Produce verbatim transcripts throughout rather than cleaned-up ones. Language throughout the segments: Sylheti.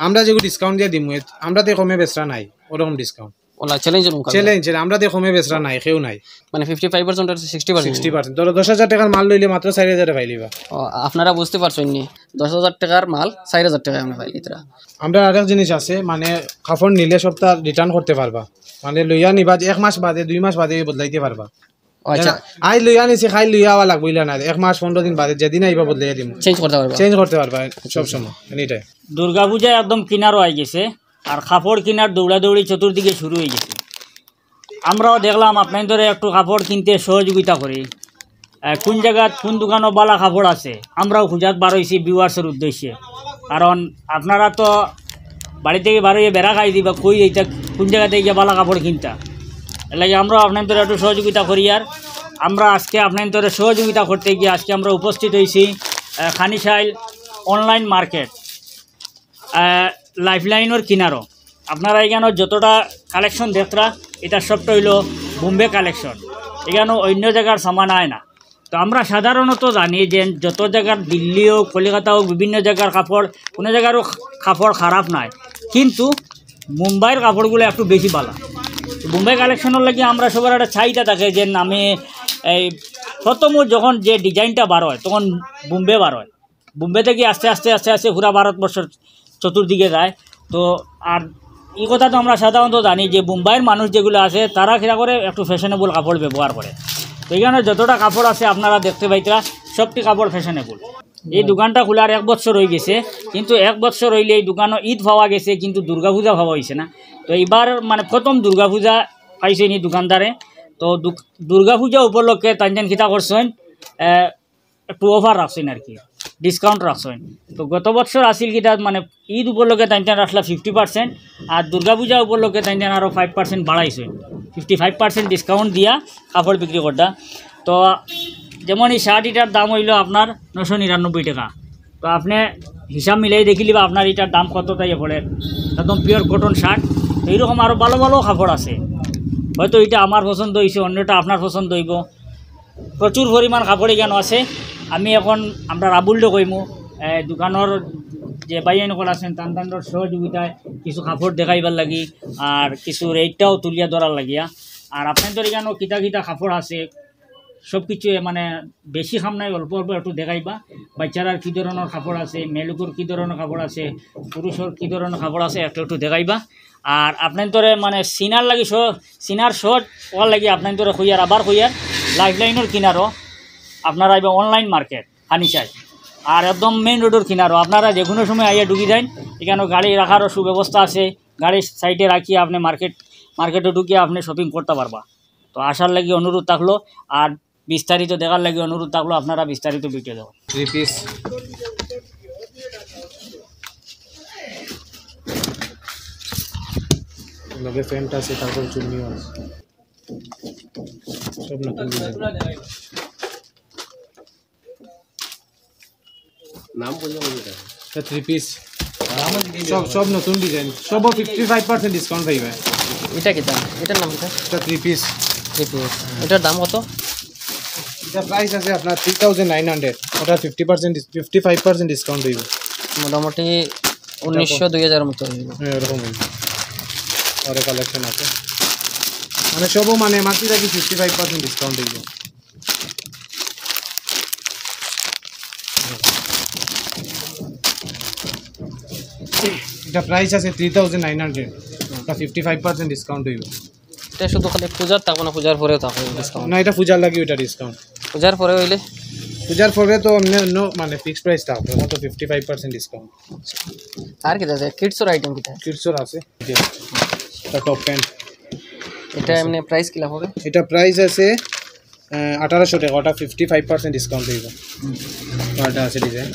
আমরা যেগু ডিসকাউন্ট দিয়া দিমু, এ-, আমরা তো কমে বেচরা নাই, ওরকম ডিসকাউন্ট। ওলা চ্যালেঞ্জের মোকাবিলা। চ্যালেঞ্জ, আমরা তো কমে বেচরা নাই, কেউ নাই। মানে ফিফটি ফাইভ পার্সেন্ট আর সিক্সটি পার্সেন্ট? Sixty percent. ধরো, দশ হাজার টাকার মাল লইলে মাত্র চাইর হাজারে পাইলিবা। ও, আপনারা বুঝতে পারছেন নি, দশ হাজার টাকার মাল চাইর হাজার টাকায় আমরা পাইলি তারা। আমরা আরেক জিনিস আছে, মানে কাপড় নিলে সবটা রিটার্ন করতে পারবা, মানে লইয়া নিবা যে এক মাস বাদে, দুই মাস বাদে বদলাইতে পারবা। ও, আচ্ছা। আইজ লইয়া নিছি, কাইল লইয়া আওয়া লাগবো ইলা না, এক মাস পনেরো দিন বাদে যেদিন আইবা বদলাইয়া দিমু। চেঞ্জ করতে পারবা? চেঞ্জ করতে পারবা সব সময়, এনি টাইম। দুর্গাপূজা একদম কিনারো আই গেছে, আর কাপড় কিনার দৌড়াদৌড়ি চতুর্দিকে শুরু হয়ে গেছে। আমরাও দেখলাম আপনাইনতরে একটু কাপড় কিনতে সহযোগিতা করি। আহ, কোন জাগাত কোন দোকানো বালা কাপড় আছে, আমরাও খুঁজাত বার হইছি ভিউয়ার্সের উদ্দেশ্যে। কারণ আপনারা তো বাড়ি থেকে বার হইয়া বেড়া খাই দিবা, কই এইটা কোন জায়গা থেকে গিয়া বালা কাপড় কিনতা। এর লাগি আমরাও আপনাইনতরে একটু সহযোগিতা করি। আর আমরা আজকে আপনাইনতরে সহযোগিতা করতে গিয়া আজকে আমরা উপস্থিত হইছি, আহ, খানিশাইল অনলাইন মার্কেট, আহ, লাইফলাইনের কিনারো। আপনারা এখানো যতটা কালেকশন দেখরা, এটা সবটা হইলো বোম্বে কালেকশন। এখানো অন্য জায়গার সামান আয় না। তো আমরা সাধারণত জানি যে যত জায়গার দিল্লি হোক, কলকাতা হোক, বিভিন্ন জায়গার কাপড়, কোনো জায়গারও কাপড় খারাপ নাই, কিন্তু মুম্বাইর কাপড়গুলো একটু বেশি ভালো। তো বোম্বে কালেকশনের লাগি আমরা সবার একটা চাহিদা থাকে যে নামে এই প্রথম যখন যে ডিজাইনটা বার হয়, তখন বোম্বে বার হয়। বোম্বে থেকে আস্তে আস্তে আস্তে আস্তে পুরা ভারতবর্ষের চতুর্দিকে যায়। তো আর এই কথা তো আমরা সাধারণত জানি যে বোম্বাইয়ের মানুষ যেগুলো আছে, তারা কিরা করে, একটু ফ্যাশনেবল কাপড় ব্যবহার করে। তো এখানো যতটা কাপড় আছে আপনারা দেখতে পাইতরা, সবটি কাপড় ফ্যাশনেবল। এই দোকানটা খোলার এক বছর হয়ে গেছে, কিন্তু এক বছর হইলে এই দোকানো ঈদ পাওয়া গেছে, কিন্তু দুর্গাপূজা পাওয়া হয়েছে না। তো এইবার মানে প্রথম দুর্গাপূজা পাইছেন এই দোকানদারে। তো দু-, দুর্গাপূজা উপলক্ষে তাইন যেন কিতা করছেন, আহ, একটু অফার রাখছেন আর কি, ডিসকাউন্ট রাখছেন। তো গত বছর আছিল কিতা, মানে ঈদ উপলক্ষে তাইন তাইন রাখলা ফিফটি পার্সেন্ট, আর দুর্গাপূজা উপলক্ষে তাইন তাইন আরও ফাইভ পার্সেন্ট বাড়াইছেন, ফিফটি ফাইভ পার্সেন্ট ডিসকাউন্ট দিয়া কাপড় বিক্রি করতা। তো যেমন এই শার্ট, এটার দাম হইলো আপনার নশো নিরানব্বই টাকা। তো আপনি হিসাব মিলাই দেখি লিবা আপনার এটার দাম কত তাই পড়ে, একদম পিওর কটন শার্ট। তো এইরকম আরও ভালো ভালো কাপড় আছে, হয়তো এটা আমার পছন্দ হইছে, অন্যটা আপনার পছন্দ হইব। প্রচুর পরিমাণ কাপড় এখানো আছে। আমি এখন আমরা রাবুলডে কইমু, এ, দোকানর যে ভাই অকল আছেন, তান তানর সহযোগিতায় কিছু কাপড় দেখাইবার লাগি আর কিছু রেটটাও তুলিয়া ধরার লাগিয়া। আর আপনাইনতর এখানো কিতা কিতা কাপড় আছে, সব কিছু, এ, মানে বেশি কাম নাই, অল্প অল্প একটু দেখাইবা। বাচ্চারার কি ধরনের কাপড় আছে, মেয়েলোকর কি ধরনের কাপড় আছে, পুরুষর কি ধরনের কাপড় আছে, একটু একটু দেখাইবা। আর আপনাইনতরে মানে চিনার লাগি সহ, চিনার সহজ ওয়ার লাগি আপনাইনতরে কইয়ার, আবার কইয়ার, লাইফলাইনের কিনারো আপনারা আইবা অনলাইন মার্কেট ফার্নিচার, আর একদম মেইন রোডের কিনারো। আপনারা যে কোনো সময় আইয়া ঢুকি যাইন, এখানে গাড়ি রাখারও সুব্যবস্থা আছে। গাড়ি সাইডে রাখিয়া আপনি মার্কেট, মার্কেটে ঢুকিয়া আপনি শপিং করতে পারবা। তো আসার লাগি অনুরোধ থাকলো, আর বিস্তারিত দেখার লাগি অনুরোধ থাকলো, আপনারা বিস্তারিত ভিডিও দেখো। থ্রি পিস, লগে প্যান্ট আছে, তারপর চুন্নিও আছে, সব নতুন ডিজাইন। নাম বললাম এটা। এটা থ্রি পিস। সব, সব নতুন ডিজাইন, সব ফিফটি ফাইভ পার্সেন্ট ডিসকাউন্ট পাইবা। এটা কিতা? এটার নাম কিতা? এটা থ্রি পিস। Three piece. এটার দাম কত? এটা প্রাইস আছে আপনার থ্রি থাউজেন্ড নাইন হান্ড্রেড, ওটা fifty percent, fifty five percent discount হইব। মোটামুটি উনিশশো, দুই হাজার মতো হইব। হ্যাঁ, এরকম হইব। আরও কালেকশন আছে, মানে সবও মানে মার্কেট থাকি ফিফটি ফাইভ পার্সেন্ট ডিসকাউন্ট হইব। এটা প্রাইস আছে থ্রি থাউজেন্ড নাইন হান্ড্রেড, এটা ফিফটি ফাইভ পার্সেন্ট ডিসকাউন্ট হইব। এটা শুধু খালি পূজার থাকবো না, পূজার পরেও থাকবো ডিসকাউন্ট? না, এটা পূজার লাগি ওইটা ডিসকাউন্ট। পূজার পরে হইলে? পূজার পরে তো এমনি অন্য মানে ফিক্সড প্রাইস থাকবে, এখন তো ফিফটি ফাইভ পার্সেন্ট ডিসকাউন্ট। আর কিতা আছে? কিডসর আইটেম কিতা? কিডসর আছে, এটা টপ প্যান্ট। এটা এমনি প্রাইস কিলা হবে? এটা প্রাইস আছে আহ, আঠারোশো টাকা, ওটা ফিফটি ফাইভ পার্সেন্ট ডিসকাউন্ট হইব। ওটা আছে ডিজাইন,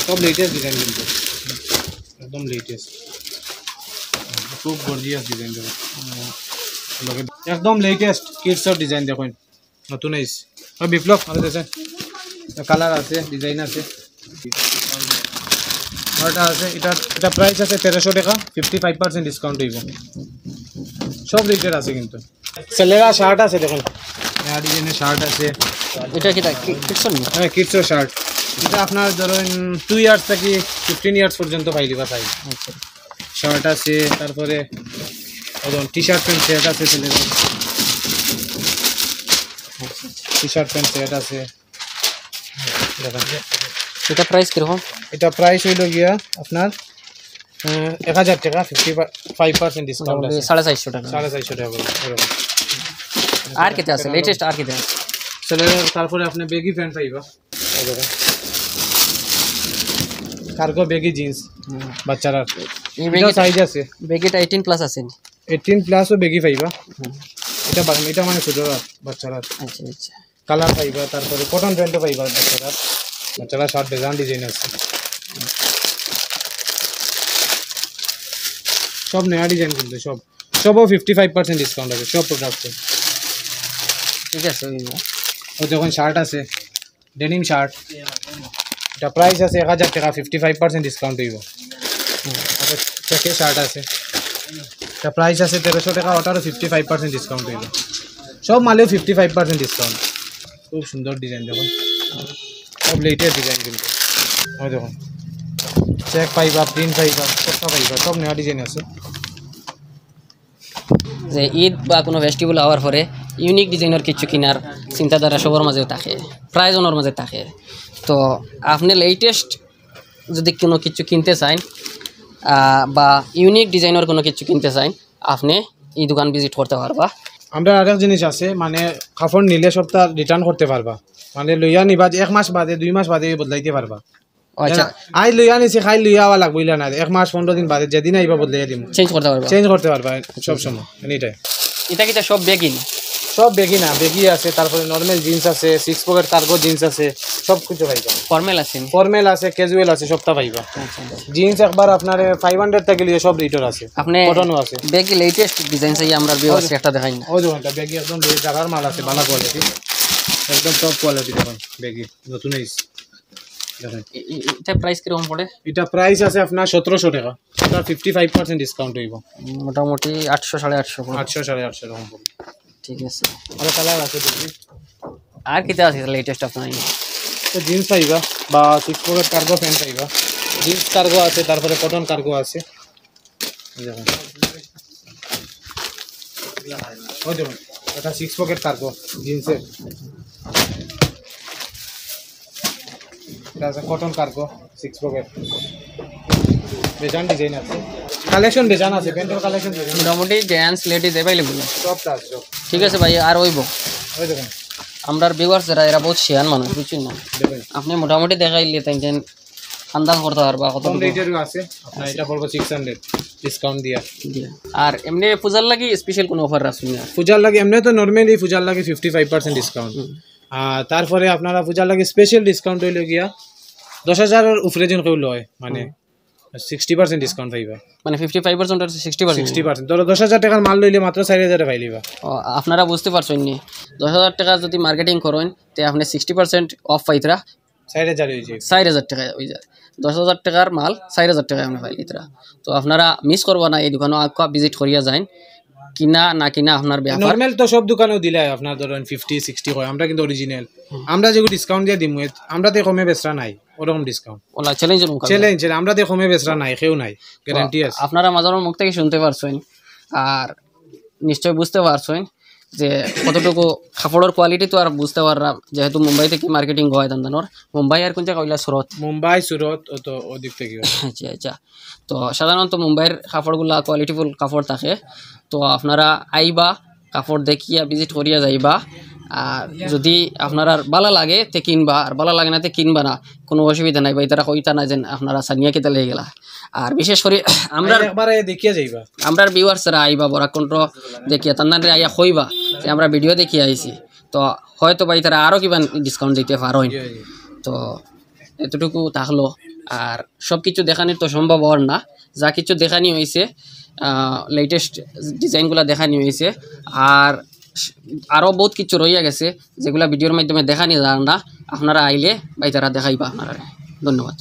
সব লেটেস্ট ডিজাইন কিন্তু, একদম লেটেস্ট, খুব গর্জিয়াস ডিজাইন দেখো। একদম লেটেস্ট কিডসর ডিজাইন দেখো, নতুন আইস। আর বিপ্লব, আরে দেখেন, কালার আছে, ডিজাইন আছে। ওটা আছে, এটা, এটা প্রাইস আছে তেরোশো টাকা, ফিফটি ফাইভ পার্সেন্ট ডিসকাউন্ট হইব। সব রেটের আছে কিন্তু। ছেলেরা শার্ট আছে দেখুন, নয়া ডিজাইনের শার্ট আছে। এটা কিতা? কি-, কিডসর নি? হ্যাঁ, কিডসর শার্ট। এটা আপনার ধরেন টু ইয়ার্স থাকি ফিফটিন ইয়ার্স পর্যন্ত পাইলিবা সাইজ। আচ্ছা। শার্ট আছে, তারপরে টি শার্ট প্যান্ট সেট আছে ছেলেদের। টি শার্ট প্যান্ট সেট আছে। দেখেন, এটা প্রাইস কীরকম? এটা প্রাইস হইল গিয়া আপনার এক হাজার টাকা, ফিফটি ফাইভ পার্সেন্ট ডিসকাউন্ট মোটামুটি আছে। সাড়ে চারশো টাকা। সাড়ে চারশো টাকা করে এরকম। আর কিতা আছে? লেটেস্ট আর কিতা আছে? ছেলেদের তারপরে আপনি বেগি প্যান্ট পাইবা। কার্গো বেগি জিন্স বাচ্চারা। এই বেগি, সাইজ আছে, বেগিটা এইটিন প্লাস আছে নি? এইটিন প্লাসও বেগি পাইবা। এটা বা- এটা মানে ছোটরা বাচ্চারা। আচ্ছা আচ্ছা। কালার পাইবা, তারপরে কটন প্যান্টও পাইবা বাচ্চারা। বাচ্চারা শার্ট ডিজাইন ডিজাইন আছে, সব নয়া ডিজাইন কিন্তু সব, সবও ফিফটি ফাইভ পার্সেন্ট ডিসকাউন্ট আছে সব প্রোডাক্টে। ঠিক আছে, ওই ও দেখুন শার্ট আছে, ডেনিম শার্ট, এটা প্রাইস আছে এক হাজার টাকা, ফিফটি ফাইভ পার্সেন্ট ডিসকাউন্ট হইব। চেকের শার্ট আছে, এটা প্রাইস আছে তেরোশো টাকা, ওটারও ফিফটি ফাইভ পার্সেন্ট ডিসকাউন্ট হইব। সব মালেও ফিফটি ফাইভ পার্সেন্ট ডিসকাউন্ট। খুব সুন্দর ডিজাইন দেখুন, সব লেটেস্ট ডিজাইন কিন্তু। ওই দেখুন, চেক পাইবা, প্রিন্ট পাইবা, সবটা পাইবা, সব নয়া ডিজাইন আছে। যে ঈদ বা কোনো ফেস্টিভ্যাল আওয়ার পরে ইউনিক ডিজাইনর কিছু কিনার চিন্তাধারা সবার মাঝে থাকে, প্রায় জনর মাঝে থাকে। তো আপনি লেটেস্ট যদি কোনো কিছু কিনতে চাইন, আহ, বা ইউনিক ডিজাইনর কোনো কিছু কিনতে চাইন, আপনি এই দোকান ভিজিট করতে পারবা। আমরা আরেক জিনিস আছে, মানে কাপড় নিলে সবটা রিটার্ন করতে পারবা, মানে লইয়া নিবা যে এক মাস বাদে, দুই মাস বাদে বদলাইতে পারবা। ও আচ্ছা। আই লইয়া নিছি, খাই লইয়া আওয়া লাগবো ইলা না, এক মাস পনেরো দিন বাদে যেদিন আইবা বদলাইয়া দিমু। চেঞ্জ করতে পারবা। চেঞ্জ করতে পারবা সব সময়, এনি টাইম। এটা কিতা সব বেগি নি? সব বেগি না, বেগি আছে, তারপরে নর্মাল জিন্স আছে, সিক্স পকেট কার্গো জিন্স আছে, সব কিছু পাইবা। ফর্মাল আছে নি? ফর্মাল আছে, ক্যাজুয়াল আছে, সবটা পাইবা। জিন্স একবার আপনার ফাইভ হান্ড্রেড থেকে লিয়ে সব রেটর আছে, আপনি কটনও আছে। বেগি লেটেস্ট ডিজাইন চাই আমরা ভিউয়ার্স একটা দেখাই না। ওই দেখুন, এটা বেগি একদম জারার মাল আছে, ভালো কোয়ালিটি, একদম টপ কোয়ালিটি। দেখুন বেগি নতুন আইস, দেখুন এ- এ- এটা প্রাইস কিরকম পড়ে? এটা প্রাইস আছে আপনার সতেরোশো টাকা, এটা ফিফটি ফাইভ পার্সেন্ট ডিসকাউন্ট হইব। মোটামুটি আটশো, সাড়ে আটশো পড়ে। আটশো, সাড়ে আটশো এরকম পড়বে। ঠিক আছে। আরো কালার আছে দেখি। আর কিতা আছে লেটেস্ট আপনার? তো জিন্স পাইবা বা সিক্স পকেট কার্গো প্যান্ট পাইবা। জিন্স কার্গো আছে, তারপরে কটন কার্গো আছে। এই দেখুন। ওই দেখুন, এটা সিক্স পকেট কার্গো জিন্সের। এটা আছে কটন কার্গো সিক্স পকেট। বেজান ডিজাইন আছে, কালেকশন বেজান আছে, প্যান্টর কালেকশন বেজান। মোটামুটি জেন্টস লেডিস অ্যাভেলেবল। সবটা আছে, সব। ঠিক আছে ভাই, আর অইব। ওই দেখুন, আমরার ভিউয়ার্স যারা, এরা বহুত শিয়ান মানুষ, বুঝছেন না? দেখুন। আপনি মোটামুটি দেখাইলে তাই যেন আন্দাজ করতে পারবা কত কম রেটেরও আছে, আপনার এটা পড়বো সিক্স হান্ড্রেড ডিসকাউন্ট দিয়া। আর এমনি পূজার লাগি স্পেশাল কোনো অফার আছে না? পূজার লাগি এমনি তো নর্মালি পূজার লাগি ফিফটি ফাইভ পার্সেন্ট ডিসকাউন্ট। আর তারপরে আপনারা পূজার লাগি স্পেশাল ডিসকাউন্ট হইল গিয়া দশ হাজারের উপরে দিন কেউ লয়, মানে সিক্সটি পার্সেন্ট ডিসকাউন্ট পাইবা। মানে ফিফটি ফাইভ পার্সেন্ট আর সিক্সটি পার্সেন্ট? সিক্সটি পার্সেন্ট, ধরো দশ হাজার টাকার মাল লইলে মাত্র চার হাজারে পাইলিবা। আপনারা বুঝতে পারছেন নি? দশ হাজার টাকা যদি মার্কেটিং করেন, তে আপনি সিক্সটি পার্সেন্ট অফ পাইতরা। চার হাজার হয়ে যায়। চার হাজার টাকা হয়ে যায়। দশ হাজার টাকার মাল চার হাজার টাকায় আপনি পাইলিতরা। তো আপনারা মিস করবা না, এই দোকানো আক্কা ভিজিট করিয়া যাইন। কিনা না কিনা আপনার ব্যাপার। নর্মাল তো সব দোকানেও দিলাই আপনার ধরেন ফিফটি সিক্সটি হয়, আমরা কিন্তু অরিজিনাল, আমরা যেগুলো ডিসকাউন্ট দিয়ে দিমু, এ-, আমরা তো কমে বেচরা নাই, ওরকম discount. OLA challenge room challenge, আমরা তো কমে বেচরা নাই, কেউ নাই, গ্যারান্টি আছে। আপনারা মাজারর মুখ থেকে শুনতে পারছেন, আর নিশ্চয় বুঝতে পারছেন যে কতটুকু কাপড়ের কোয়ালিটি তো আর বুঝতে পাররা, যেহেতু মুম্বাই থেকে মার্কেটিং হয় তান্দানোর। মুম্বাই আর কোন জায়গা হইলা? সুরত। মুম্বাই, সুরত, ও তো ওদিক থেকে। আচ্ছা আচ্ছা। তো সাধারণত মুম্বাইর কাপড়গুলা কোয়ালিটিফুল কাপড় থাকে। তো আপনারা আইবা, কাপড় দেখিয়া ভিজিট করিয়া যাইবা। আর যদি আপনার আর ভালা লাগে তে কিনবা, আর ভালা লাগে না তে কিনবা না, কোনো অসুবিধা নাই। ভাই তারা কইতা না যেন আপনারা সানিয়া কিতা লই গেলা। আর বিশেষ করে আমরা একবার আইয়া দেখিয়া যাইবা। আমরার ভিউয়ার্সরা আইবা বরাক কণ্ঠ দেখিয়া, তান্দানরে আইয়া কইবা যে আমরা ভিডিও দেখিয়া আইছি, তো হয়তো ভাই তারা আরও কিবা ডিসকাউন্ট দিতে পারইন। তো এতটুকু থাকলো। আর সব কিছু দেখানির তো সম্ভব হওয়ার না, যা কিছু দেখানি হয়েছে, লেটেস্ট ডিজাইনগুলো দেখানি হয়েছে। আর আরও বহুত কিছু রইয়া গেছে, যেগুলা ভিডিওর মাধ্যমে দেখানি যায় না। আপনারা আইলে ভাই তারা দেখাইবা আপনারা। ধন্যবাদ।